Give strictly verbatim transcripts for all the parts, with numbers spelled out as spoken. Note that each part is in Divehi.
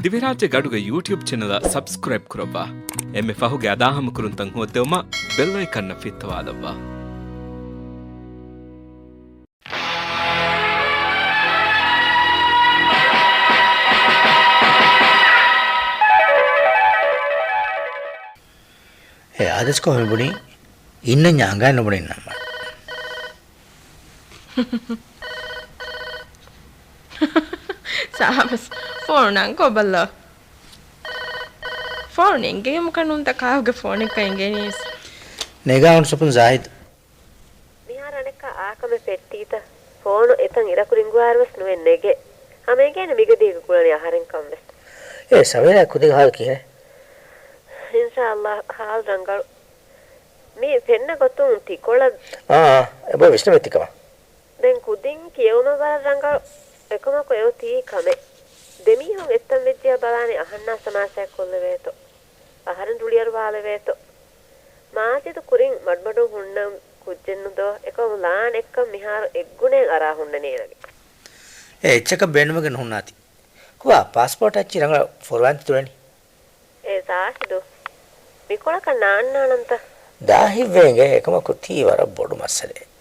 ދިވެހިރާއްޖެ ގަޑުގެ ޔޫޓިއުބް ޗެނަލަށް ސަބްސްކްރައިބް ކުރައްވާ. އެންމެ ފަހުގެ އަދާހަމަކުރުންތައް ހޯއްދެވުމަށް ބެލް އައިކަންއަށް ފިއްތަވާލައްވާ. އެ އާދޭސްކޮށް މި ބުނީ އިންނަންޏާ އަނގައިން ނުބުނިން ނަމަ. ސާބަސް، ފޯނު ނަންކޮބަލަ. ފޯނު ނެންގެއުމަކަށް ނޫންތަ ކާކުގެ ފޯނެއްގަ އިނގޭނީސް. ނޭގާ އުންސުޕުން ޒާހިދު. މިހާރު އަނެއްކާ އާކަމެއް ފެއްޓީތަ؟ ފޯނު އެތަން އިރަކު ރިނގުވާއިރުވެސް ނުވެ ނެގޭ. ހަމައެގޭނެ މިގަޑީގަ ގުޅަނީ އަހަރެން ކަންވެސް. އޭ ސަމީރާ ކުދިން ހާލު ކިހިނެއް؟ އިންޝާﷲ ހާލު ރަނގަޅު. މި ފެންނަ ގޮތުން ތިކޮޅަށް. އާ، އާ، އެބަ ވިސްނަމެއް ތިކަމަށް. ދެން ކުދިން ކިޔެވުމަށް ވަރަށް ރަނގަޅު. އެކަމަކު އެއޮތީ ކަމެއް. ދެމީހުން އެއްތަން ވެއްޖިއްޔާ ބަލާނީ އަހަންނާ ސަމާސާއެއް ކޮށްލެވޭތޯ. އަހަރެން ރުޅިއަރުވާލެވޭތޯ. މާޖިދު ކުރިން މަޑުމަޑުން ހުންނަ ކުއްޖެއްނުދޯ. އެކަމަކު ލާން އެއްކަން މިހާރު އެއްގުނައެއް އަރާ ހުންނަނީ އޭނަގެ. އެ އެއްޗަކަށް ބޭނުމެއް ނުހުންނާތި. ކުބާ، ޕާސްޕޯޓް އައްޗި ރަނގަޅަށް ފޮރުވާން ތި ދުރަނީ. އޭ ޒާހިދު، މިކޮޅަކަށް ނާންނާނަންތަ؟ ދާހިތްވެ އިނގޭ، އެކަމަކު ތީ ވަރަށް ބޮޑު މައްސަލައެއް.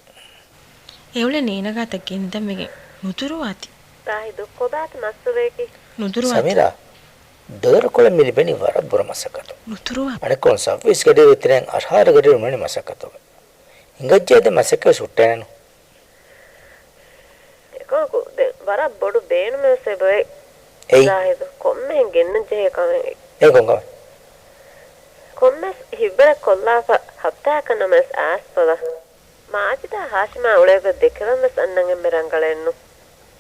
އެއުޅެނީ އޭނަގާތައް ގެންދަންވެގެން ނުދުރުވާތި. ޒާހިދު، ކޮބާތަ މައްސަލައަކީ؟ ނުދުރުވާތި. ސަމީރާ، ޑޮލަރު ކޮޅެއް މި ލިބެނީ ވަރަށް ބުރަ މަސައްކަތު. ނުދުރުވާތި. އަނެއްކޮޅުން ސައުވީސް ގަޑިއިރު ތިރެން އަށާރަ ގަޑިއިރު މިވެނި މަސައްކަތުގަ. ހިނގައްޖެ ދެ މަސައްކަތް ހުއްޓޭނެނު. އެކަމަކު ދެން ވަރަށް ބޮޑު ބޭނުމެއް ވެސް އެބައޮތް. އެއީ؟ ޒާހިދު، ކޮންމެހެން ގެންނަން ޖެހޭ ކަމެއް. އެ ކޮން ކަމެއް؟ ކޮންމެސް ހިތްވަރެއް ކޮށްލާފަ ހަފްތާއަކަށް ނަމަވެސް އައިސް ބަލަ. މާޖިދާ ހާޝިމާ އުޅޭ ގޮތް ދެކެވަން ވެސް އަންނަން އެންމެ ރަނގަޅެއްނު.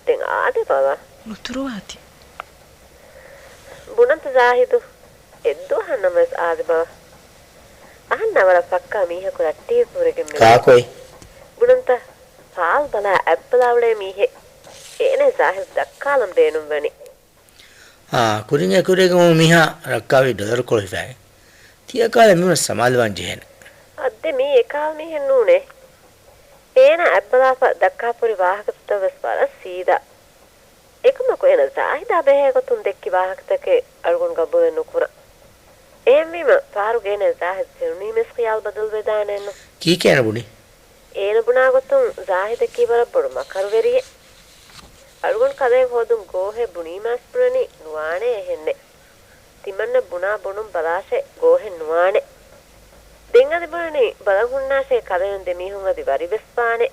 ދެން އާދެ ބަލަ. ނުދުރުވާތި. ބުނަންތަ ޒާހިދު، އެއްދުވަހަށް ނަމަވެސް އާދެ ބަލަ. އަހަންނާ ވަރަށް ފައްކާ މީހަކު ރައްޓެހި ހުރެގެން މި. ކާކުއި؟ ބުނަންތަ، ފާލް ބަލާ އަތްބަލާ އުޅޭ މީހެއް. އޭނަ ޒާހިދު ދައްކާލަން ބޭނުންވަނީ. އާ، ކުރިން އެކުރެގެން މީހާ ރައްކާވީ ޑޮލަރު ކޮޅު ހިފައިގެން. ތިޔަ ކާލެ މިވަން ސަމާލުވާން ޖެހޭނެ. އައްދެ މީ އެކާލް މީހެއް ނޫނޭ. އޭނާ އަތްބަލާފަ ދައްކާފަ ހުރި ވާހަކަތައް ވެސް ވަރަށް ސީދާ. އެކަމަކު އޭނަ ޒާހިދާ ބެހޭ ގޮތުން ދެއްކި ވާހަކަތަކެއް އަޅުގަނޑު ގަބޫލެއް ނުކުރަން. އެހެންވީމަ ފަހަރުގަ އޭނަ ޒާހިދު ފެނުނީމެސް ޚިޔާލު ބަދަލުވެދާނެއެއްނު. ކީކޭ އޭނަ ބުނީ؟ އޭނަ ބުނާ ގޮތުން ޒާހިދަކީ ވަރަށް ބޮޑު މަކަރުވެރިއެއް. އަޅުގަނޑު ކަލޭ ހޯދުން ގޯހެއް ބުނީމާސް ބުނަނީ ނުވާނޭ އެހެންނެއް. ތިމަންނަ ބުނާ ބުނުން ބަލާށޭ ގޯހެއް ނުވާނެ. ދެން އަދި ބުނަނީ ބަލަން ހުންނާށޭ ކަލޭނު ދެމީހުން އަދި ވަރިވެސް ވާނެ.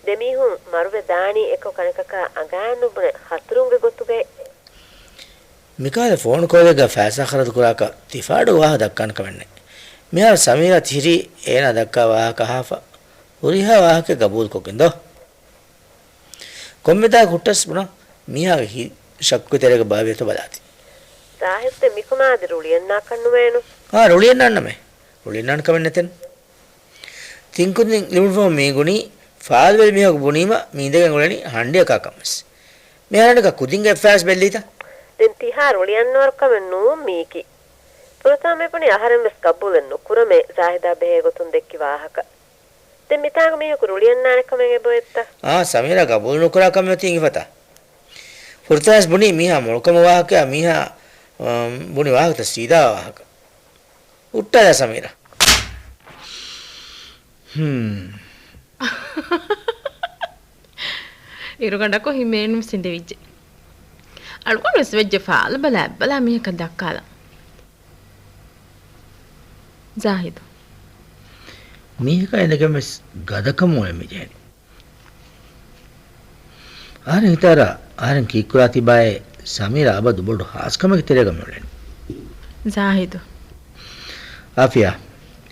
ދެމީހުން މަރުވެ ދާނީ އެކަކު އަނެކަކާ އަނގައިން ނުބުނެ ހަތުރުންގެ ގޮތުގައި. މިކަހަލަ ފޯނު ކޯލެއްގަ ފައިސާ ޚަރަދު ކުރާކަށް ތި ފާޑު ވާހަކަ ދައްކާނެ ކަމެއް ނެތް. މިހާރު ސަމީރާ ތިހިރީ އޭނާ ދައްކާ ވާހަކަ އަހާފަ ހުރިހާ ވާހަކައެއް ގަބޫލުކޮށްގެން ދޯ. ކޮންމެ ދާ ހުއްޓަސް ބުނާ މީހާގެ ހިތް ޝައްކު ތެރޭގަ ބާވޭތޯ ބަލާތި. ޒާހިދު ދެ މިކަމާ އަދި ރުޅިއަންނާކަށް ނުވޭނު. އާ، ރުޅިއަންނާނަމޭ. ރުޅިއަންނާނެ ކަމެއް ނެތެން. ތިން ކުދިން ލިބުނު ފަހުން މީ ގުނީ ފާލުވެރި މީހަކު ބުނީމަ މީ އިނދެގެން އުޅެނީ ހަންޑިއަކާ ކަން ވެސް. މިހާރަނިކަ ކުދިންގެ އެއްފަޔާސް ބެއްލީތަ؟ ދެން ތިހާ ރުޅިއަންނަވަރު ކަމެއް ނޫން މީކީ. ފުރަތަމަ މިބުނީ އަހަރެން ވެސް ގަބޫލެއް ނުކުރަމޭ ޒާހިދާ ބެހޭ ގޮތުން ދެއްކި ވާހަކަ. ދެން މިތާނގަ މީހަކު ރުޅިއަންނާނެ ކަމެއް އެބައޮތްތަ؟ އާ، ސަމީރާ ގަބޫލު ނުކުރާ ކަމެއް އޮތީ އިނގިފަތާ. ފުރަތަމަ ވެސް ބުނީ މީހާ މޮޅުކަމު ވާހަކަޔާ މީހާ، އަމް، ބުނި ވާހަކަތައް ސީދާ ވާހަކަ. ހުއްޓާލާ ސަމީރާ. ހުން. އިރުގަނޑަކު ހިމޭނުން ސިނދެވިއްޖެ. އަޅުގަނޑު ވެސް ވެއްޖެ ފާލު ބަލާ އަތްބަލާ މީހަކަށް ދައްކާލަން. ޒާހިދު. މީހަކާ އިނދެގެން ވެސް ގަދަކަމުން އެ މި ޖެހެނީ. އަހަރެން ހިތަށް އަރާ، އަހަރެން ކީއްކުރާތީބާއޭ ސަމީރާ އަބަދު ބޮޑު ހާސްކަމެއްގެ ތެރޭގަ މިއުޅެނީ. ޒާހިދު. އާފިޔާ،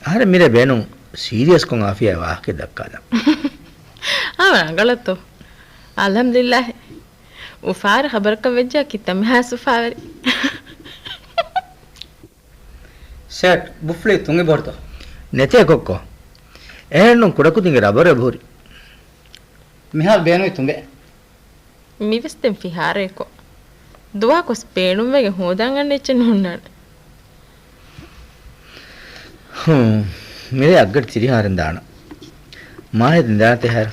އަހަރެން މިރޭ ބޭނުން ސީރިއަސްކޮށް އާފިޔާ ވާހަކަ ދައްކާލަން. އާ، ރަނގަޅަތޯ. އަލްހަމްދުލިއްލާހި. އުފާވެރި ޚަބަރަކަށް ވެއްޖެ ކިތަންމެ ހާސް އުފާވެރި. ސޭޓް، ބުފްލީ ތުނގި ބޮޑުތޯ؟ ނެތޭ ކޮއްކޮ. އެހެންނުން ކުޑަކުދިންގެ ރަބަރު އެބަހުރި. މިހާރު ބޭނުވީ ތުނބެއް. މިވެސް ދެން ފިހާރައެއްކޮށް. ދުވަހަކުވެސް ބޭނުންވެގެން ހޯދާން އަންނަ އެއްޗެއް ނޯންނާނެ. ހޫނ. މިރޭ އަށްގަޑި ތިރީހަށް އަހަރެން ދާނަން. މާހިދު ނިންދާނެތަ އެހާރު؟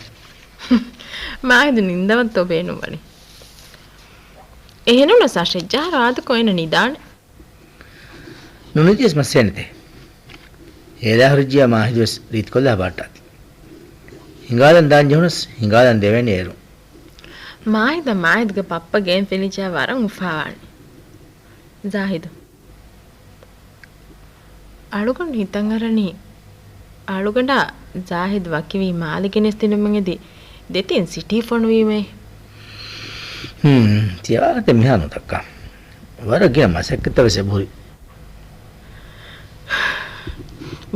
މާހިދު ނިންދަވަންތޯ ބޭނުންވަނީ؟ އެހެނުނަސް އަށެއްޖަހަރު އާދަކޮށް އޭނަ ނިދާނެ. ނުނިދިޔަސް މައްސައެއް ނެތޭ. އޭލާ ހުރިއްޖިޔާ މާހިދުވެސް ރީތިކޮށްލާ ބާއްޓާތި. ހިނގާލަން ދާން ޖެހުނަސް ހިނގާލަން ދެވޭނެ އޭރު. މާހިދަށް މާހިދުގެ ބައްޕަ ގެއިން ފެނިއްޖެޔާ ވަރަށް އުފާވާނެ. ޒާހިދު. އަޅުގަނޑު ހިތަށް އަރަނީ، އަޅުގަނޑާ ޒާހިދު ވަކިވީ މާލެ ގެނެސްދިނުމަށް އެދި ދެތިން ސިޓީ ފޮނުވީމޭ. ހުން، ތިޔަވާގަތެއް މިހާ ނުދައްކާ. ވަރަށް ގިނަ މަސައްކަތްތައް ވެސް އެބަހުރި.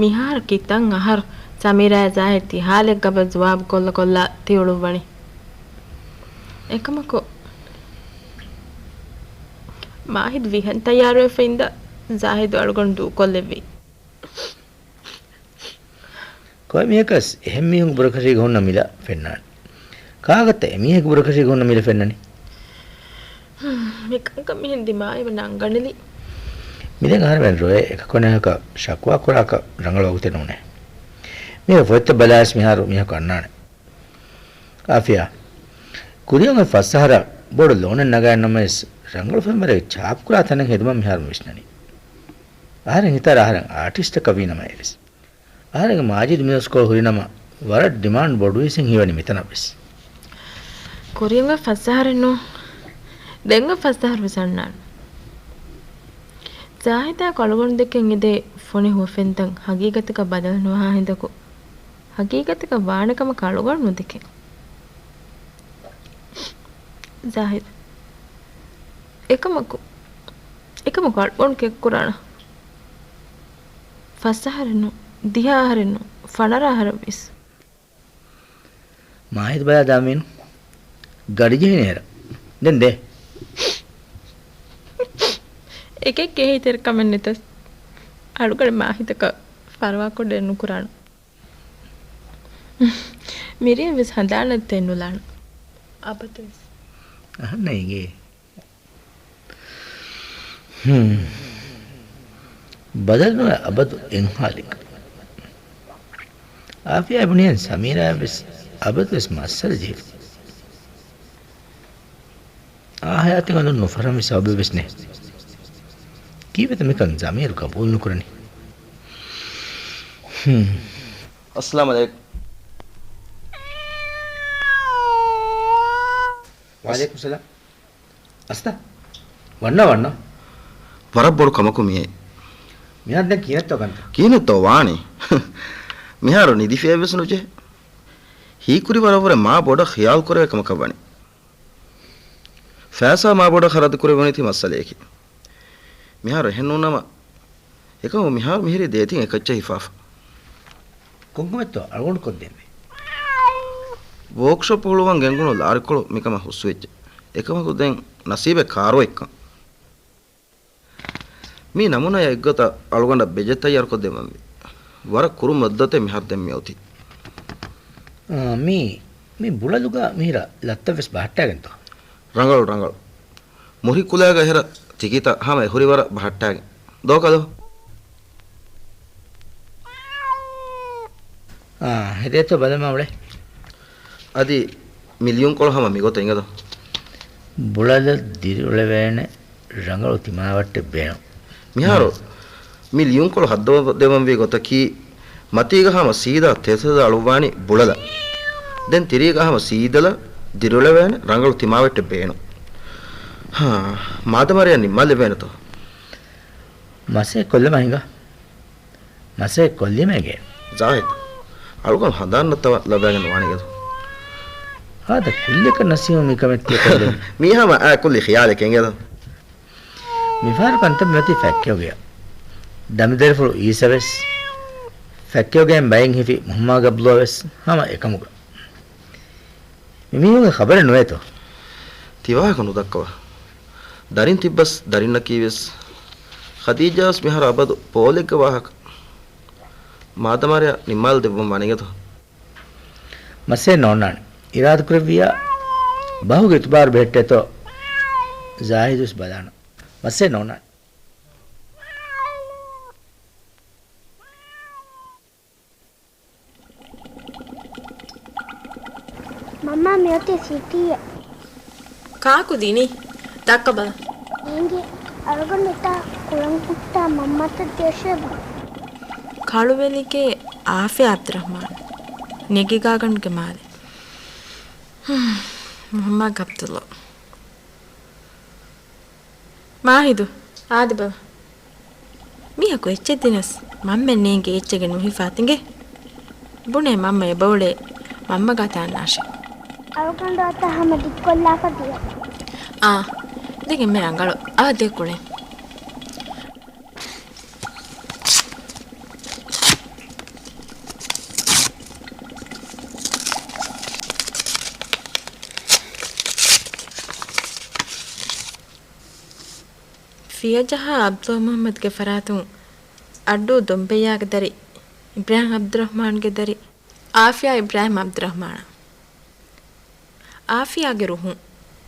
މިހާރު ކިތަން އަހަރު ސަމީރާ ޒާހިދު ތި ހާލެއްގަ ބަ ޖުވާބު ކޮށްލަ ކޮށްލާ ތި އުޅުއްވަނީ. އެކަމަކު، މާހިދު ވިހަން ތައްޔާރުވެފަ އިންދާ، ޒާހިދު އަޅުގަނޑު ދޫކޮށްލެއްވީ. ކޮއެ މީހަކަސް އެހެން މީހުން ބުރަކަށީގަ ހުންނަ މިލަ ފެންނާނެ. ކާގަތަ އެ މީހެއްގެ ބުރަކަށީގަ ހުންނަ މިލަ ފެންނަނީ؟ މި ކަންކަން މިހެން ދިމާވީމަ ނަންގަނެލި. މިދެން އަހަރެމެން ރޮއެ އެކަކު ނަހަކަށް ޝަކުވާ ކުރާކަށް ރަނގަޅު ވަގުތެއް ނޫނޭ. މީގަ ފޮތްތައް ބަލާވެސް މިހާރު މީހަކު އަންނާނެ. އާފިޔާ، ކުރިއަށް އޮތް ފަސް އަހަރަށް ބޮޑު ލޯނެއް ނަގައެއްނަމަވެސް، ރަނގަޅު ފެންވަރެއް ޗާޕްކުރާ ތަނެއް ހެދުމަށް މިހާރު ވިސްނަނީ. އަހަރެން ހިތާރަ އަހަރެން އާޓިސްޓަކަށް ވީނަމައިވެސް. އަހަރެންގެ މާޖިދު މި އުސްކޮޅު ހުރިނަމަ، ވަރަށް ޑިމާންޑް ބޮޑުވީސް ހީވަނީ މިތަނަށްވެސް. ކުރިއަށް އޮތް ފަސް އަހަރެއް ނޫން. ދެން އޮތް ފަސް އަހަރު ވެސް އަންނާނެ. ޒާހިދާ އަޅުގަނޑު ދެކެން އެދޭ ފޮނި ހުވަފެންތައް ހަގީގަތަކަށް ބަދަލު ނުވާ ހިނދަކު، ހަގީގަތަކަށް ވާނެ ކަމަކަށް އަޅުގަނޑު ނުދެކެން. ޒާހިދު. އެކަމަކު، އެކަމަކު އަޅުގަނޑު ކެއްކުރާނަ. ފަސް އަހަރެއް ނޫން، ދިހަ އަހަރެއް ނޫން، ފަނަރަ އަހަރެއް ވެސް. މާހިދު ބަލާ ދާމީނު. ގަޑި ޖެހިނޭ އޭރަށް. ދެން ދޭ. އެކެއް ކެހިތެރި ކަމެއް ނެތަސް. އަޅުގަނޑު މާހިދަކަށް ފަރުވާކޮށް ޑޭޓް ނުކުރާނަ. މިރޭ ވެސް ހަނދާނަށް ދެން ނުލާނަ. އަބަދުވެސް. އަހަންނަށް އިނގޭ. ހުން. ބަދަލުނުވެ އަބަދު އެއްހާލި. އާފިޔާ ބުނިއެން ސަމީރާ ވެސް އަބަދުވެސް މައްސަލަ ޖެހިފަ. އާ ހަޔާތެއް އަނދުން ނުފަރަންވި ސަބަބެއްވެސް ނެތް. ކީއްވެތަ މިކަން ޒަމީރު ގަބޫލު ނުކުރަނީ؟ ހުން. އައްސަލާމް އަލައިކުމް. ވައަލައިކުމް ސަލާމް. އަސްތަ؟ ވަންނަ، ވަންނަ. ވަރަށް ބޮޑު ކަމަކު މިއޭ. މިހާރު ދެން ކިހިނެއްތޯ ކަންތައް؟ ކިހިނެއްތޯ ވާނީ؟ މިހާރު ނިދިފިޔަވެސް ނުޖެހޭ. ހީކުރި ވަރަށްވުރެ މާ ބޮޑަށް ޚިޔާލު ކުރެވޭ ކަމަކަށް ވަނީ. ފައިސާ މާބޮޑަށް ޚަރަދު ކުރެވުނީތީ މައްސަލައަކީ. މިހާރު އެހެން ނޫންނަމަ، އެކަމަކު މިހާރު މިހިރީ ދޭތިން އެކައްޗެއް ހިފާފަ. ކޮންކަމެއްތޯ އަޅުގަނޑު ކޮށްދޭންވީ؟ ވޯކްޝޮޕް ހުޅުވަން ގެންގުޅުނު ލާރިކޮޅު މިކަމަށް ހުސްވެއްޖެ. އެކަމަކު ދެން ނަސީބެއް ކާރުވެއްކަން. މި ނަމޫނާ އެއްގޮތަށް އަޅުގަނޑަށް ބެޖެޓް ތައްޔާރުކޮށްދެއްވަންވީ. ވަރަށް ކުރު މުއްދަތެއް މިހާރު ދެން މި އޮތީ. އާ، މި، މި ބުޅަލުގަ މިހިރަ ލައްތައްވެސް ބަހައްޓާގެންތޯ؟ ރަނގަޅު، ރަނގަޅު. މުރި ކުލައިގަ އެހެރަ ތިކިތައް ހަމަ އެ ހުރި ވަރަށް ބަހައްޓާގެން. ދޯކަލޯ؟ އާ، ހެދޭތޯ ބަލަމާ އުޅެ. އަދި މި ލިޔުންކޮޅު ހަމަ މިގޮތަށް އިނގޭތޯ؟ ބުޅަލަށް ދިރިއުޅެވޭނެ ރަނގަޅު ތިމާވައްޓެއް ބޭނުން. މިހާރު މި ލިޔުންކޮޅު ހައްދަވަ ދެވަންވީ ގޮތަކީ، މަތީގަ ހަމަ ސީދާ ތެދުތެދު އަޅުއްވާނީ ބުޅަލަށް. ދެން ތިރީގަ ހަމަ ސީދަލަށް ދިރިއުޅެވޭނެ ރަނގަޅު ތިމާވައްޓެއް ބޭނުން. ހާ، މާދަމާރިއަށް ނިންމާލެވޭނެތޯ؟ މަސައްކަތް ކޮށްލަމާ ހިނގާ. މަސައްކަތް ކޮށްލީމަ އެނގޭ. ޒާހިދު، އަޅުގަނޑު ހަނދާން ނައްތަވާ ލައްވައިގެން ވާނެ އިނގޭތޯ؟ ހާދަ ކުއްލިއަކަށް ނަސީހު މިކަމެއް ތިޔަ ކޮށްލެވުނީ. މީ ހަމަ އާ ކުއްލި ޚިޔާލެކޭ އިނގޭތޯ؟ މިފަހަރު ކަންތައް މިއޮތީ ފެކްކެއުގެއަށް. ދަނޑުދަރިފުޅު އީސަވެސް، ފެކްކެއުގައިން ބައެއް ހިފި މުހައްމާގަބްލޯވެސް ހަމަ އެކަމުގަ. މި މީހުންގެ ޚަބަރެއް ނުވޭތޯ؟ ތި ވާހަކަ ނުދައްކަވާ. ދަރިން ތިއްބަސް ދަރިންނަކީވެސް. ޚަދީޖާވެސް މިހާރު އަބަދު ޕޯލެއްގެ ވާހަކަ. މާދަމާރިއަށް ނިންމާލަދެއްވަން ވާނެ އިނގޭތޯ؟ މައްސަލައެއް ނޯންނާނެ. އިރާދަކުރެއްވިއްޔާ ބަހުގެ އިތުބާރު ބެހެއްޓޭތޯ؟ ޒާހިދުވެސް ބަލާނަން. މައްސަލައެއް ނޯންނާނެ. މަންމާ މިއޮތީ ސިޓީއެއް. ކާކު ދިނީ؟ ދައްކަބަލަ. އޭނގެ އަޅުގަނޑު އެތާ ކުޅަން ކުއްތާ މަންމަތަށް ދޭށޭ ބުނި. ކަޅުވެލިގެ އާފިޔާ އަބްދުއްރަހްމާން. ނެގިގާގަނޑުގެ މާލެ. ހުން، މުހައްމާގެ އަބްދުއްލޯ. މާހިދު، އާދެބަލަ. މީހަކު އެއްޗެއް ދިނަސް، މަންމެއް ނޭނގެ އެއްޗެއްގެ ނުހިފާ ތިނގެ. ބުނޭ މަންމަ އެބައުޅޭ، މަންމަގާ ތާންނާށޭ. އަޅުގަނޑު އަތަށް ހަމަ ދިއްކޮށްލާފަ ދިޔަ. އާ، ދެން އެންމެ ރަނގަޅު. އާ، ދޭ ކުޅެން. ފިޔަޖަހާ އަބްދުﷲ މުޙައްމަދުގެ ފަރާތުން އައްޑޫ ދޮންބެއްޔާގެ ދަރި އިބްރާހިމް އަބްދުއްރަޙްމާންގެ ދަރި އާފިޔާ އިބްރާހިމް އަބްދުއްރަޙްމާނާ. އާފިޔާގެ ރުހުން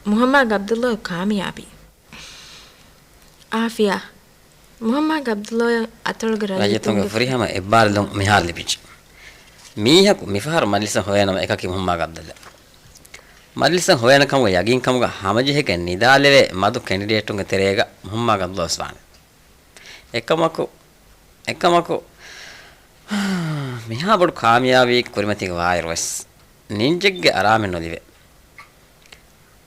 މުޙައްމާގެ އަބްދުﷲ ކާމިޔާބީ. އާފިޔާ، މުޙައްމާގެ އަބްދުﷲ އަތޮޅުގެ ރައްޔިތުންގެ ރައްޔިތުންގެ ފުރިހަމަ އެއްބާރުލުން މިހާރު ލިބިއްޖެ. މީހަކު މިފަހަރު މަޖިލިސަށް ހޮވޭނަމަ އެކަކީ މުޙައްމާގެ އަބްދުﷲ. މަޖިލިސަށް ހޮވޭނެ ކަމުގެ ޔަގީންކަމުގަ ހަމަޖެހިގެން ނިދާލެވޭ މަދު ކެނޑިޑޭޓުންގެ ތެރޭގަ މުޙައްމާގެ އަބްދުﷲ ވެސް ވާނެ. އެކަމަކު، އެކަމަކު، މިހާ ބޮޑު ކާމިޔާބީ ކުރިމަތީގެ ވާއިރު ވެސް ނިންޖެއްގެ އަރާމެއް ނުލިބޭ.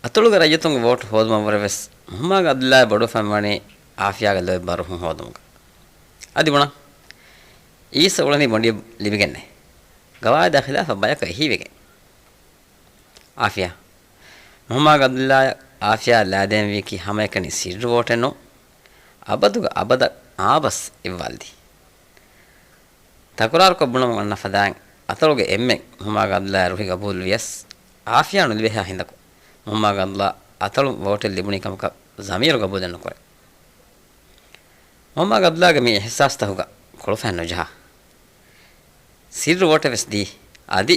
އަތޮޅުގެ ރައްޔިތުންގެ ވޯޓު ހޯދުމަށްވުރެ ވެސް މުޙައްމާގެ އަބްދުﷲ ބޮޑުވެފަ ވަނީ އާފިޔާގެ ލޯތްބާ ރުހުން ހޯދުމުގަ. އަދި ބުނަން، އީސް އުޅެނީ ބޮނޑިއެއް ލިބިގެންނޭ. ގަވާއިދާ ޚިލާފަށް ބަޔަކަށް އެހީވެގެން. އާފިޔާ. މުޙައްމާގެ އަބްދުﷲ އާފިޔާ ލައިދޭންވީކީ ހަމައެކަނި ސިއްރު ވޯޓެއް ނޫން. އަބަދުގެ އަބަދަށް އާބަސް އިއްވާލަދީ. ތަކުރާރުކޮށް ބުނަމުން އަންނަ ފަދައިން އަތޮޅުގެ އެންމެން މުޙައްމާގެ އަބްދުﷲ ރުހި ގަބޫލުވިޔަސް، އާފިޔާ ނުލިބިހާ ހިނދަކު، މުޙައްމާގެ އަބްދުﷲ އަތޮޅުން ވޯޓެއް ލިބުނީ ކަމަކަށް ޒަމީރު ގަބޫލެއް ނުކުރޭ. މުޙައްމާގެ އަބްދުﷲގެ މި އިޙްސާސްތަކުގަ ކޮޅުފަހެއް ނުޖަހާ. ސިއްރު ވޯޓެއް ވެސް ދީ. އަދި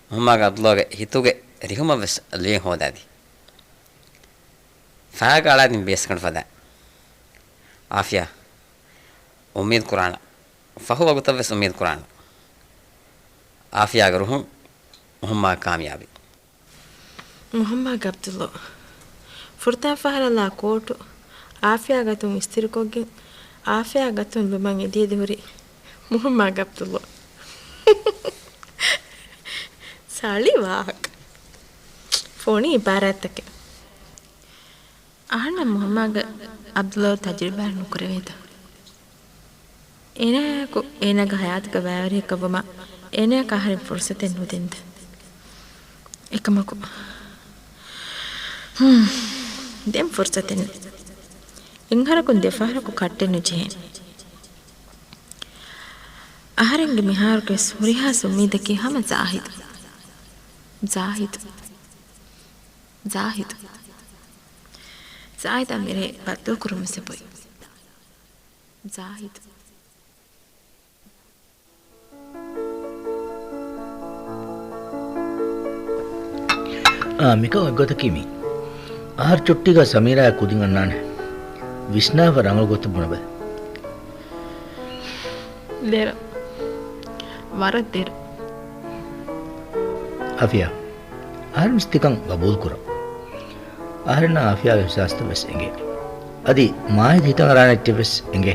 މުޙައްމާގެ އަބްދުﷲގެ ހިތުގެ ރިހުމަށް ވެސް ލުޔެއް ހޯދާދީ. ފައިގަ އަޅާދިން ބޭސްގަނޑު ފަދަ. އާފިޔާ، އުއްމީދު ކުރާނަ. ފަހު ވަގުތަށް ވެސް އުއްމީދު ކުރާނަ. އާފިޔާގެ ރުހުން މުޙައްމާ ކާމިޔާބީ. މުޙައްމާގެ އަބްދުﷲ. ފުރަތަމަ ފަހަރަށް ލާ ކޯޓު އާފިޔާގެ އަތުން އިސްތިރިކޮށްގެން، އާފިޔާގެ އަތުން ލުމަށް އެދިޔަދި ހުރި މުޙައްމާގެ އަބްދުﷲ. ސަޅި ވާހަކަ. ފޮނި އިބާރާތްތަކެއް. އަހަންނަށް މުޙައްމާގެ އަބްދުﷲ ތަޖުރިބާ ނުކުރެވޭތަ؟ އޭނާއާއެކު އޭނާގެ ހަޔާތުގެ ބައިވެރިއަކަށްވުމަށް އޭނާއަކަށް އަހަރެން ފުރުޞަތެއް ނުދެންތަ؟ އެކަމަކު، ހުން، ދެން ފުރުޞަތެއް ނެތް. އެއްއަހަރަކުން ދެފަހަރަކު ކައްޓެއް ނުޖެހޭނެ. އަހަރެންގެ މިހާރުގެ ވެސް ހުރިހާ އުއްމީދަކީ ހަމަ ޒާހިދު. ޒާހިދު. ޒާހިދު. ޒާހިދާ މިރޭ ބައްދުލުކުރުމަށް އެބައޮތް. ޒާހިދު. އާ، މިކަން އޮތްގޮތަކީ މީ. އަހަރު ޗުއްޓީގަ ސަމީރާއާ ކުދިން އަންނާނެ. ވިސްނާފަ ރަނގަޅު ގޮތަށް ބުނަބަލަ. ދެރަ. ވަރަށް ދެރަ. އާފިޔާ. އަހަރެން ވެސް ތިކަން ގަބޫލުކުރަން. އަހަރެންނަށް އާފިޔާގެ އިޙްސާސްތައް ވެސް އެނގޭ. އަދި މާހިދު ހިތަށް އަރާނެ އެއްޗެއް ވެސް އެނގޭ.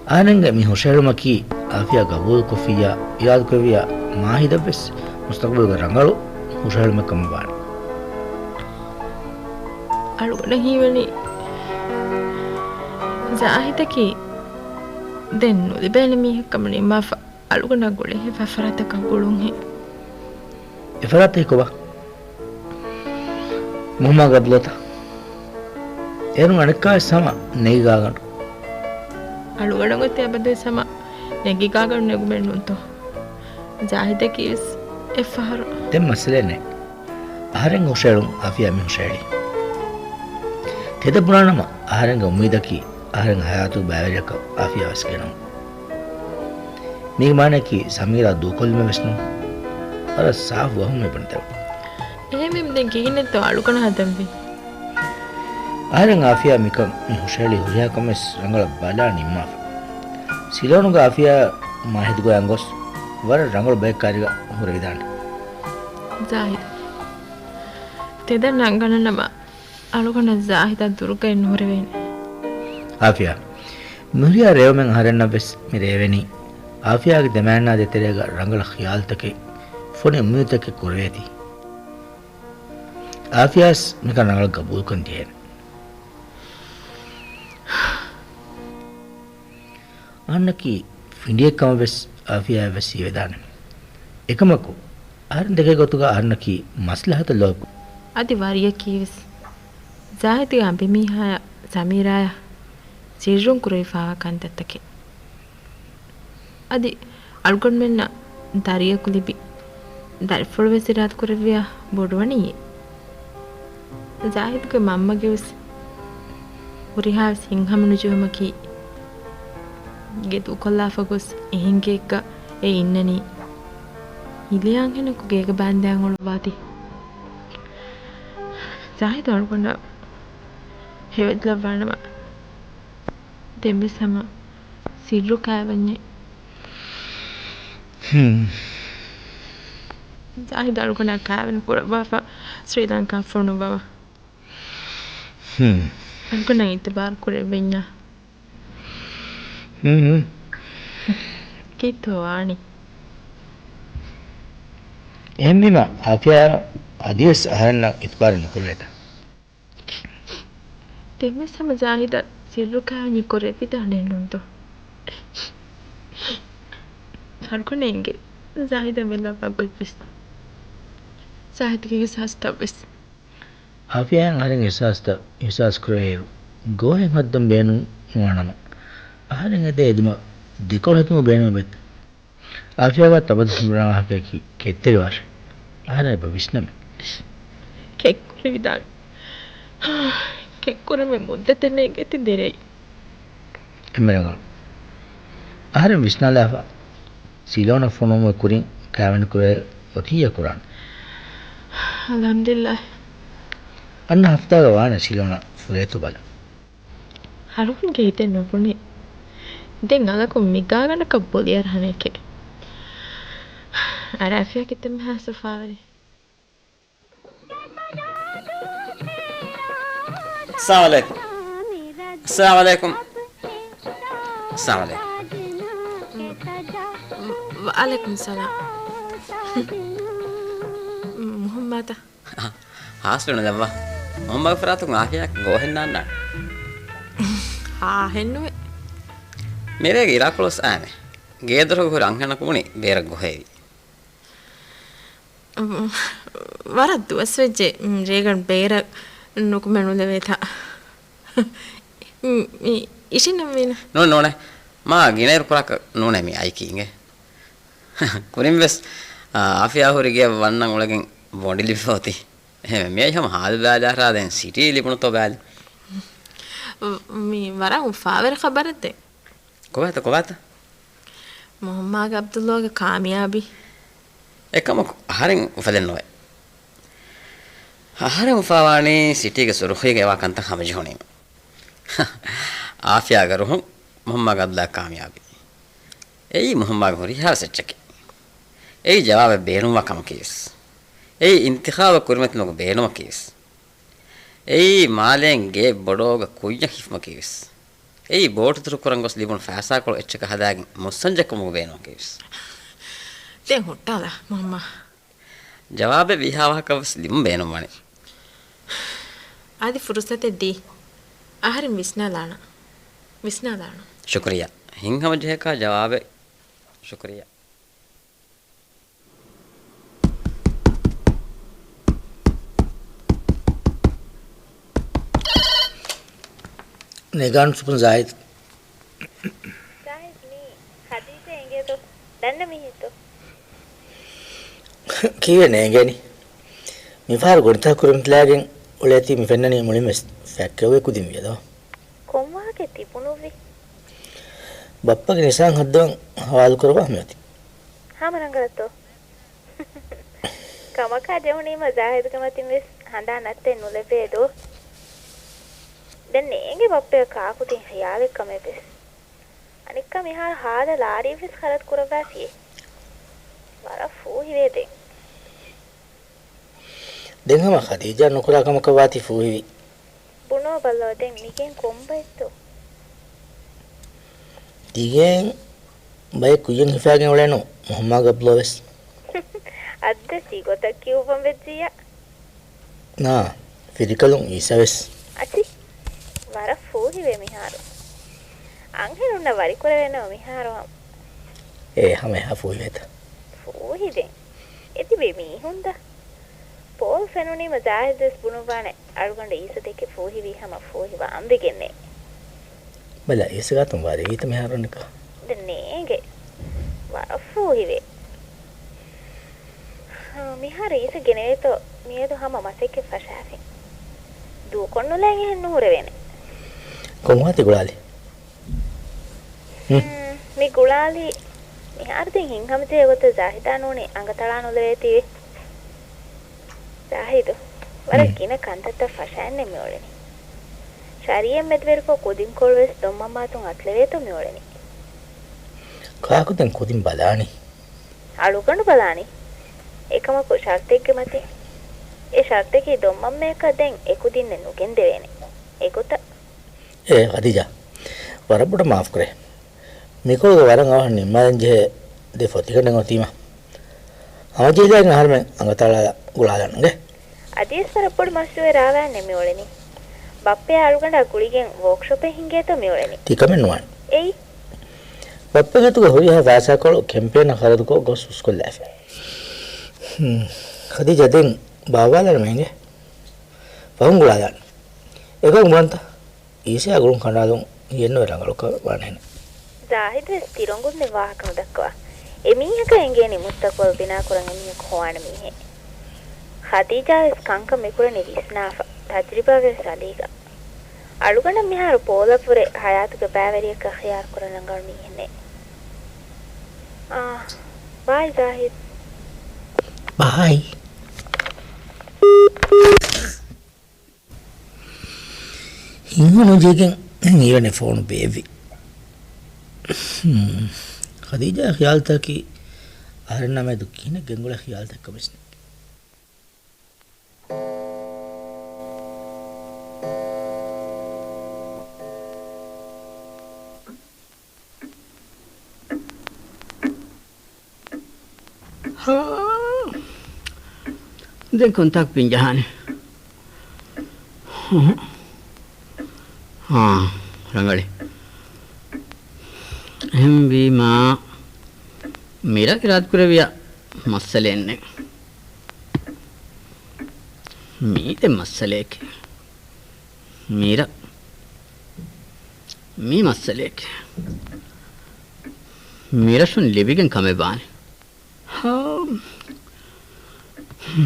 އަހަރެންގެ މި ހުށަހެޅުމަކީ އާފިޔާ ގަބޫލުކޮށްފިއްޔާ އިރާދަކުރެއްވިއްޔާ މާހިދަށް ވެސް މުސްތަގުބަލުގެ ރަނގަޅު ހުށަހެޅުމެއް ކަމަށް ވާނެ. އަޅުގަނޑަށް ހީވަނީ ޒާހިދަކީ ދެން ނުލިބޭނެ މީހެއް ކަމަށް ނިންމާފަ. އަޅުގަނޑާ ގުޅި ހިފާ ފަރާތަކަށް ގުޅުންހެން. އެފަރާތަކީ ކޮބާ؟ މުހައްމާގެ އަބްދުﷲތަ؟ އޭރުން އަނެއްކާވެސް ހަމަ ނެގިގާގަނޑު. އަޅުގަނޑަށް އޮތީ އަބަދުވެސް ހަމަ ނެގިގާގަނޑު ނެގުމެއް ނޫންތޯ؟ ޒާހިދަކީވެސް އެއްފަހަރު. ދެން މައްސަލައެއް ނެތް. އަހަރެންގެ ހުށަހެޅުން އާފިޔާ މި ހުށަހެޅީ. ތެދަށް ބުނާނަމަ އަހަރެންގެ އުއްމީދަކީ އަހަރެންގެ ހަޔާތުގެ ބައިވެރިޔަކަށް އާފިޔާ ވެސް ގެނައުން. މީގެ މާނައަކީ ސަމީރާ ދޫކޮށްލުމެއް ވެސް ނޫން. ވަރަށް ސާފު ވަހުމެއް ބުނެދެވުން. އެހެންވީމަ ދެން ކިހިނެއްތޯ އަޅުގަނޑަށް ހަދަންވީ؟ އަހަރެން އާފިޔާ މިކަން މި ހުށަހެޅި ހުރިހާ ކަމެއް ވެސް ރަނގަޅަށް ބަލާ ނިންމާފަ. ސިލޯނުގަ އާފިޔާ މާހިދުގެ އަންގޮސް ވަރަށް ރަނގަޅު ބައެއް ކާރިގަ ހުރެވިދާނެ. ޒާހިދު. ތެދަށް ނަންގަންނަނަމަ އަޅުގަނޑަށް ޒާހިދާ ދުރުގައެއް ނުހުރެވޭނެ. އާފިޔާ، މިހުރިހާ ރޭވުމެއް އަހަރެންނަށް ވެސް މި ރޭވެނީ. އާފިޔާގެ ދެމައިންނާ ދޭތެރޭގަ ރަނގަޅަށް ޚިޔާލުތަކެއް، ފޮނި އުއްމީދުތަކެއް ކުރެވޭތީ. އާފިޔާސް މިކަން ރަނގަޅަށް ގަބޫލުކޮށް ދިޔައެވެ. އަހަންނަކީ ފިނޑިއެއް ކަމަށް ވެސް އާފިޔާއަށް ވެސް ހީވެދާނެ. އެކަމަކު، އަހަރެން ދެކޭ ގޮތުގަ އަހަންނަކީ މަސްލަހަތަށް ލޯބި. އަދި ވަރިޔަކީ ވެސް ޒާހިދުގެ އަނބިމީހާޔާ ސަމީރާޔާ ސިއްރުން ކުރެވިފާވާ ކަންތައްތަކެއް. އަދި އަޅުގަނޑުމެންނަށް ދަރިއަކު ލިބި، ދަރިފުޅު ވެސް އިރާދަ ކުރެއްވިޔާ ބޮޑުވަނީ. ޒާހިދުގެ މަންމަގެ ވެސް ހުރިހާ ވެސް ހިތްހަމަ ނުޖެހުމަކީ، ގެ ދޫކޮށްލާފަ ގޮސް އެހެން ގެއެއްގަ އެ އިންނަނީ. ހިލޭ އަންހެނަކު ގޭގަ ބާންދެއަށް އުޅުއްވާތީ. ޒާހިދު އަޅުގަނޑަށް ހެޔޮއެދިލައްވާނަމަ، ދެންވެސް ހަމަ ސިއްރު ކާވަންޏެއް. ހުން. ޒާހިދު އަޅުގަނޑާ ކާވެނި ކުރައްވާފަ ސްރީލަންކާ ފޮނުއްވަވަ. ހުން. އަޅުގަނޑަށް އިތުބާރު ކުރެއްވެންޏާ. ހުން. ކީއްތޯ ވާނީ؟ އެހެންވީމަ އާފިޔާ އަދިވެސް އަހަރެންނަށް އިތުބާރެއް ނުކުރެވޭތަ؟ ދެންވެސް ހަމަ ޒާހިދަށް ސިއްރު ކާވެނި ކުރެވިދާނެ ނޫންތޯ؟ އަޅުގަނޑަށް އެނގޭ ޒާހިދަށް މިލައްވާ ގޮތްވެސް، ޒާހިދުގެ އިހްސާސްތައްވެސް. އާފިޔާއަށް އަހަރެން އިހްސާސްތައް އިހްސާސް ކުރެވޭއިރު، ގޯހެއް ހައްދަން ބޭނުން ނުވާނަމަ، އަހަރެން އެދޭ އެދުމަށް ދެކޮޅު ހެދުމުގެ ބޭނުމެއް ވޭތަ؟ އާފިޔާގަ ތަބަދަ ހުންނާ ވާހަކައަކީ ކެތްތެރިވާށޭ. އަހަރެން އެބަ ވިސްނަމޭ. ކެތްކުރެވިދާނެ. ކެތްކުރަމެއް މުއްދަތެއް ނޭނގޭތީ ދެރައި. އެންމެ ރަނގަޅު. އަހަރެން ވިސްނާލާފަ، ސިލޯނަށް ފޮނުވުމުގެ ކުރިން ކާވެނި ކުރެވޭ އޮތިއްޔާ ކުރާނެ. އަލްޙަމްދުލިއްލާހް. އަންނަ ހަފްތާގަ ވާނެ ސިލޯނަށް ފުރޭތޯ ބަލަން. އަޅުގަނޑުގެ ހިތެއް ނުބުނި. ދެން އަލަކު މި ގާގަނޑަކަށް ބޮލި އަރަހަނެކޭ. އަރާފިޔާ ކިތަންމެހާ ސުފާވެރި. އައްސަލާމު ޢަލައިކުމް. އައްސަލާމު ޢަލައިކުމް. އައްސަލާމު ޢަލައިކުމް. ވަޢަލައިކުމް ސަލާމް. މުހައްމާތަ؟ ހާސްވެ ނުލައްވާ. މުހައްމާގެ ފަރާތުން އާފިޔާ ގޯހެއް ނާންނާނެ. ހާހެއްނުވޭ. މިރޭގެ އިރާކޮޅު ވެސް އައިމެ. ގޭދޮރުގަ ހުރި އަންހެނަކު ބުނި ބޭރަށް ގޮހެވި. ވަރަށް ދުވަސްވެއްޖެ، ރޭގަނޑު ބޭރަށް ނުކުމެ ނުލެވޭތާ. މި އިށިނަންވީނަ؟ ނޫން، ނޫނޭ. މާ ގިނައިރު ކުރާކަށް ނޫނޭ މި އައިކީ އިނގޭ. ކުރިންވެސް، އާ، އާފިޔާ ހުރި ގެއަށް ވަންނަން އުޅެގެން ބޮނޑި ލިބިފަ އޮތީ. އެހެންވެ، މިއައި ހަމަ ހާލު ބަލާލާ ދެން ސިޓީ ލިބުނުތޯ ބަލާލި. މި ވަރަށް އުފާވެރި ޚަބަރެއް ދޭ. ކޮބާތަ، ކޮބާތަ؟ މުހައްމާގެ ޢަބްދުﷲގެ ކާމިޔާބީ. އެކަމަކު އަހަރެން އުފެދެއްނުވޭ. އަހަރެން އުފާވާނީ ސިޓީގެ ސުރުޚީގައިވާ ކަންތައް ހަމަޖެހުނީމަ. އާފިޔާގެ ރުހުން މުހައްމާގެ ޢަބްދުﷲގެ ކާމިޔާބީ. އެއީ މުހައްމާގެ ހުރިހާވެސް އެއްޗެކޭ. އެއީ ޖަވާބެއް ބޭނުންވާ ކަމަކީވެސް. އެއީ އިންތިޚާބެއް ކުރިމަތިލުމުގެ ބޭނުމަކީވެސް. އެއީ މާލޭން ގެއެއް ބޮޑޯގަ ކުއްޔަށް ހިފުމަކީވެސް. އެއީ ބޯޓުތުރުކުރަން ގޮސް ލިބުނު ފައިސާކޮޅު އެއްޗަކަށް ހަދާގެން މުއްސަންޖެއްކުމުގެ ބޭނުމަކީވެސް. ދެން ހުއްޓާލާ މުހައްމާ. ޖަވާބެއް ވީހާވާހަކަވެސް ލިބުން ބޭނުންވަނީ. އަދި ފުރުސަތެއް ދީ. އަހަރެން ވިސްނާލާނަ. ވިސްނާލާނަ. ޝުކުރިއްޔާ. ހިތްހަމަޖެހޭކާ ޖަވާބެއް. ޝުކުރިއްޔާ. ނޭގާން ސުޕުން ޒާހިދު. ޒާހިދު މީ ޚަދީޖާ އެނގޭތޯ؟ ދަންނަ މީހެއްތޯ؟ ކީއްވެ ނޭނގޭނީ؟ މިފަހަރު ގޮނޑިތަކަށް ކުރިމަތިލާގެން އުޅޭތީ މި ފެންނަނީ މުޅިންވެސް ފައްކެއް އޮވޭ ކުދިން ވިޔަދޯ. ކޮން ވާހަކައެއް ތިބުނުއްވީ؟ ބައްޕަގެ ނިސާން ހައްދަވަން ހަވާލު ކުރައްވާ މިއޮތީ. ހަމަ ރަނގަޅަށްތޯ؟ ކަމަކާ ޖެހުނީމަ ޒާހިދުގެ މަތިން ވެސް ހަނދާން ނައްތޭ ނުލެވޭ ދޯ؟ ދެން ނޭނގެ ބައްޕަޔަށް ކާކުދިން ޚިޔާލެއް ކަމެއް ވެސް. އަނެއްކާ މިހާރު ހާދަ ލާރިއެއް ވެސް ޚަރަދު ކުރައްވާފިޔޭ. ވަރަށް ފޫހިވޭ ދެން. ދެން ހަމަ ޚަދީޖާ ނުކުރާ ކަމަކަށް ވާތީ ފޫހިވީ. ބުނޯ ބަލޯ ދެން މިގެން ކޮންބައެއްތޯ؟ ތިގެން ބައެއް ކުއްޔަށް ހިފާގެން އުޅޭނު މުހައްމާގަބްލޯވެސް. އައްދެސް ތިގޮތަށް ކިޔުއްވަން ވެއްޖިއްޔާ. ނާ، ފިރިކަލުން އީސަވެސް. އަޗި، ވަރަށް ފޫހިވޭ މިހާރު. އަންހެނުންނަށް ވަރިކުރެވޭނެ މިހާރު ހަމަ. އޭ، ހަމަ އެހާ ފޫހިވޭތަ؟ ފޫހިވެން. އެ ތިބީ މީހުންތަ؟ ޕޯލް ފެނުނީމަ ޒާހިދުވެސް ބުނުއްވާނެ އަޅުގަނޑު އީސަ ދެކެ ފޫހިވީ ހަމަ ފޫހިވާންވެގެންނޭ. ބަލަ، އީސަ ގާތުން ވާދެވީތަ މިހާރު ނިކާ؟ ދެން ނޭނގެ. ވަރަށް ފޫހިވޭ. ހާ، މިހާރު އީސަ ގެނެވޭތޯ މިއަދު ހަމަ މަސައްކަތް ފަށާފިން. ދޫކޮށްނުލައިގެން ނުހުރެވޭނެ. ކޮން ވާތީ ގުޅާލީ؟ ހުން. މި ގުޅާލީ މިހާރު ދެން ހިތްހަމަޖެހޭ ގޮތަށް ޒާހިދާ ނޫނީ އަނގަތަޅާ ނުލެވޭތީވެ. ޒާހިދު، ވަރަށް ހުން. ގިނަ ކަންތައްތައް ފަށައެއްނެއް މިއުޅެނީ. ޝަރީއަތް މެދުވެރިކޮށް ކުދިންކޮޅުވެސް ދޮންމަންމާތުން އަތުލެވޭތޯ މިއުޅެނީ. ކާކު ދެން ކުދިން ބަލާނީ؟ އަޅުގަނޑު ބަލާނީ. އެކަމަކު ޝަރުތެއްގެ މަތިން. އެ ޝަރުތަކީ ދޮންމަންމެއަކަށް ދެން އެކުދިންނެއް ނުގެންދެވޭނެ. އެގޮތަށް. އޭ ޚަދީޖާ، ވަރަށް ބޮޑަށް މާފުކުރޭ. މިކޮޅުގަ ވަރަށް އަވަހަށް ނިންމާލަން ޖެހޭ ދެ ފޮތިގަނޑެއް އޮތީމަ. ހަމަޖެހިލައިގެން އަހަރުމެން އަނގަތަޅާލާ ގުޅާލާނަންގެ. އަދިވެސް ވަރަށް ބޮޑު މަޝްރޫއެއް ރާވާނެ މިއުޅެނީ. ބައްޕަޔާ އަޅުގަނޑާ ގުޅިގެން ވޯކްޝޮޕެއް ހިންގޭތޯ މިއުޅެނީ. ތިކަމެއް ނުވާނެ. އެއީ؟ ބައްޕަގެ އަތުގަ ހުރިހާ ފައިސާކޮޅު ކެމްޕޭނަށް ޚަރަދުކޮށް ގޮސް ހުސްކޮށްލާފި. ހުން. ޚަދީޖާ ދެން ބާއްވާލާނަމޭ އިނގޭ. ފަހުން ގުޅާލާނަން. އެކަމަކު ބުނަންތަ؟ އީސަޔާ ގުޅުން ކަނޑާލުން ހިޔެއްނުވެ ރަނގަޅުކަމެއް ވާނެހެނެއް. ޒާހިދުވެސް ތިރޮނގުންދެން ވާހަކަ ނުދައްކަވާ. އެމީހަކަށް އެނގޭނީ މުސްތަޤުބަލް ބިނާކުރަން އެމީހަކު ހޮވާނެ މީހެއް. ޚަދީޖާވެސް ކަންކަން މިކުރަނީ ވިސްނާފަ، ތަޖްރިބާވެރި ސަލީގަ. އަޅުގަނޑަށް މިހާރު ޕޯލަށްވުރެ ޙަޔާތުގެ ބައިވެރިޔަކަށް ޚިޔާރުކުރަން ރަނގަޅު މީހެއް ނެތް. އާ، ބާއި ޒާހިދް. ބާއި. ހިތްހަމަޖެހިގެން މިވަނީ ފޯނު ބޭއްވި. ހުން. ޚަދީޖާ ޚިޔާލުތަކަކީ އަހަރެންނާ މެދު ކިހިނެއް ގެންގުޅޭ ޚިޔާލުތަކެއްކަމަށް ވެސް ނެތް. ހާ. ދެން ކޮންތާކު ބިން ޖަހާނެ؟ ހާ، ރަނގަޅި. އެހެންވީމާ، މިރަށް އިރާދަކުރެއްވިޔާ މައްސަލައެއް ނެތް. މީ ދެ މައްސަލައެކޭ. މިރަށް. މީ މައްސަލައެކޭ. މިރަށުން ލިބިގެން ކަމެއް ވާނެ. ހާ،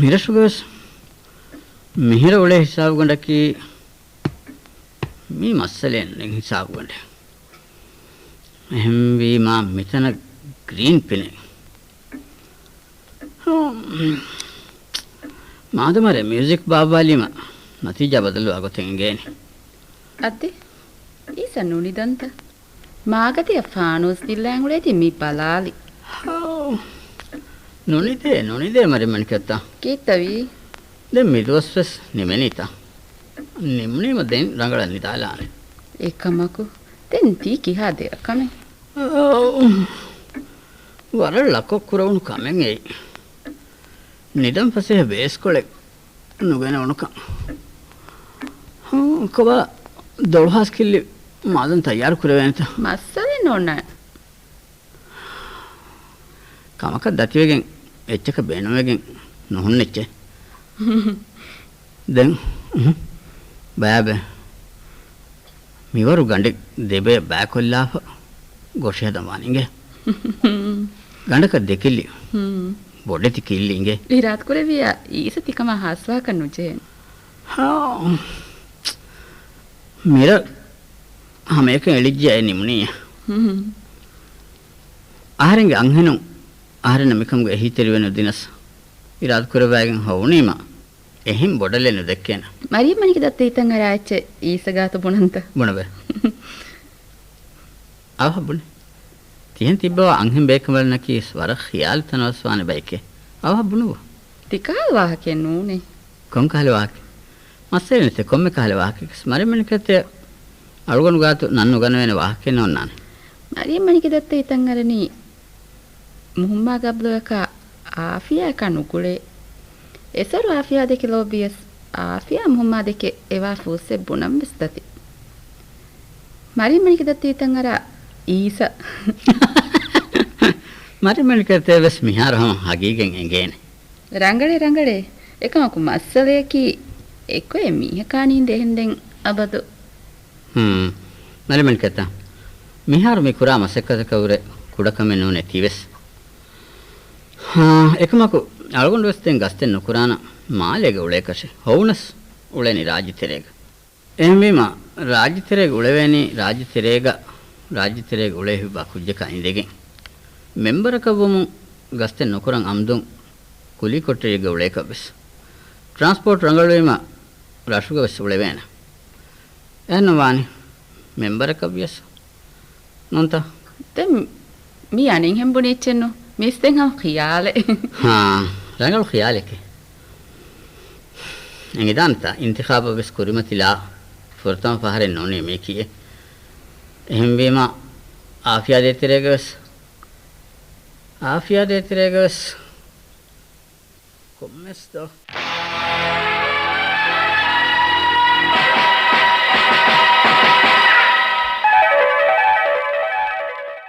މިރަށުގަވެސް މިހިރަ އުޅޭ ހިސާބުގަނޑަކީ މީ މައްސަލައެއް ނެތް ހިސާބުގަނޑެއް. އެހެންވީމާ މިތަނަށް ގްރީން ފިލިން. ހާ، މާދަމާރެ މިއުޒިކް ބާއްވާލީމަ ނަތީޖާ ބަދަލުވާ ގޮތެއް އެނގޭނެ. އަދި، އީސަ ނުނިދަންތަ؟ މާގަދަޔަށް ފާނޫސް ދިއްލައިން އުޅޭތީ މި ބަލާލި. ހައު. ނުނިދޭ، ނުނިދޭ މަރިމަނިކަތަ. ކީއްތަވީ؟ ދެން މިދުވަސްވެސް ނިމެނީތަ؟ ނިމުނީމަ ދެން ރަނގަޅަށް ނިދާލާނެ. އެކަމަކު، ދެން ތީ ކިހާ ދެރަ ކަމެއް؟ ހައު. ވަރަށް ޅަކޮށް ކުރެވުނު ކަމެއް އެއީ. ނިދަން ފަސޭހަ ބޭސްކޮޅެއް ނުގެނެވުނުކަން. ހޫ، ކޮބާ ދޮޅުހާސް ކިއްލި މާދަން ތައްޔާރު ކުރެވޭނެތަ؟ މައްސަލައެއް ނޯންނާނެ. ކަމަކަށް ދަތިވެގެން އެއްޗަކަށް ބޭނުންވެގެން ނުހުންނެއްޗޭ. ދެން، އުހު، ބައިބެ. މިވަރު ގަނޑެއް ދެބަޔަށް ބައިކޮށްލާފަ ގޮށި ހަދަން ވާނެ އިނގޭ. ގަނޑަކަށް ދެކިލި. ހުން. ބޮޑެތި ކިއްލި އިނގޭ. އިރާދަކުރެއްވިއްޔާ އީސަ ތިކަމާ ހާސްވާކަށް ނުޖެހޭނެ. ހާ. މިރަށް ހަމައެކަނި އެޅިއްޖެ އެ ނިމުނީ. ހުން. އަހަރެންގެ އަންހެނުން އަހަރެންނަށް މިކަމުގެ އެހީތެރިވެ ނުދިނަސް އިރާދަކުރެއްވައިގެން ހޮވުނީމަ. އެހެން ބޮޑަށް ލެއް ނުދެއްކޭނަ. މަރިޔަމް މަނިކު ދައްތަ ހިތަށް އަރާ އެއްޗެއް އީސަ ގާތު ބުނަންތަ؟ ބުނަބެ. އަވަހަށް ބުނި. ތިހެން ތިއްބަވާ އަންހެން ބޭކަނބަލަންނަކީ ވަރަށް ޚިޔާލު ތަނަވަސްވާނެ ބައެކޭ. އަވަހަށް ބުނުއްވާ. ތިކަހަލަ ވާހަކައެއް ނޫނޭ. ކޮންކަހަލަ ވާހަކަ؟ މައްސަލަ ނެތޭ ކޮންމެ ކަހަލަ ވާހަކައެއް. މަރިމަނިކަތެ އަޅުގަނޑު ގާތު ނަން ނުގަނެވޭނެ ވާހަކައެއް ނޯންނާނެ. މަރިމަނިކަ ދައްތަ ހިތަށް އަރަނީ މުހުއްމާ ގަބްލޮޔަކާ އާފިޔާއަކާ ނުގުޅޭ. އެސޮރު އާފިޔާ ދެކެ ލޯބިޔަސް، އާފިޔާ މުހުއްމާ ދެކެ އެވާ ފޫއްސެއް ބުނަން ވެސް ދަތި. މަރިމަނިކަ ދައްތަ ހިތަށް އަރާ އީސަ. މަރިމަނިކަތެ ވެސް މިހާރު ހަމަ ހަގީގަތް އެނގޭނެ. ރަނގަޅޭ، ރަނގަޅޭ. އެކަމަކު މައްސަލަޔަކީ އެއްކޮއެއް މީހަކާ ނީނދެ އެހެންދެން އަބަދު. ހުން. މަރިމަނިކަތަ، މިހާރު މި ކުރާ މަސައްކަތަކަށްވުރެ ކުޑަކަމެއް ނޫނޭ ތިވެސް. ހާ، އެކަމަކު އަޅުގަނޑުވެސް ދެން ގަސްތެއް ނުކުރާނަން މާލޭގަ އުޅޭކަށެއް. ހޮވުނަސް އުޅެނީ ރާއްޖެތެރޭގަ. އެހެންވީމަ، ރާއްޖެތެރޭގަ އުޅެވޭނީ ރާއްޖެތެރޭގަ، ރާއްޖެތެރޭގަ އުޅޭ ހިތްވާ ކުއްޖަކާ އިނދެގެން. މެމްބަރަކަށްވުމުން ގަސްތެއް ނުކުރަން އަމްދުން ކުލީ ކޮޓަރީގަ އުޅޭކަށްވެސް. ޓްރާންސްޕޯޓް ރަނގަޅުވީމަ، ރަށުގަވެސް އުޅެވޭނެ. އެހެންނުވާނެ، މެމްބަރަކަށްވިޔަސް ނޫންތަ؟ ދެން މީ އަނެއްހެން ބުނި އެއްޗެއްނު. މީސް ދެން ހަމަ ޚިޔާލެއް. ހާ، ރަނގަޅު ޚިޔާލެކޭ. އެނގިދާނެތާ، އިންތިޚާބަށްވެސް ކުރިމަތިލާ ފުރަތަމަ ފަހަރެއް ނޫނީ މީކީއެއް. އެހެންވީމަ، އާފިޔާ ދޭތެރޭގަވެސް، އާފިޔާ ދޭތެރޭގަވެސް ކޮންމެސް ދޯ؟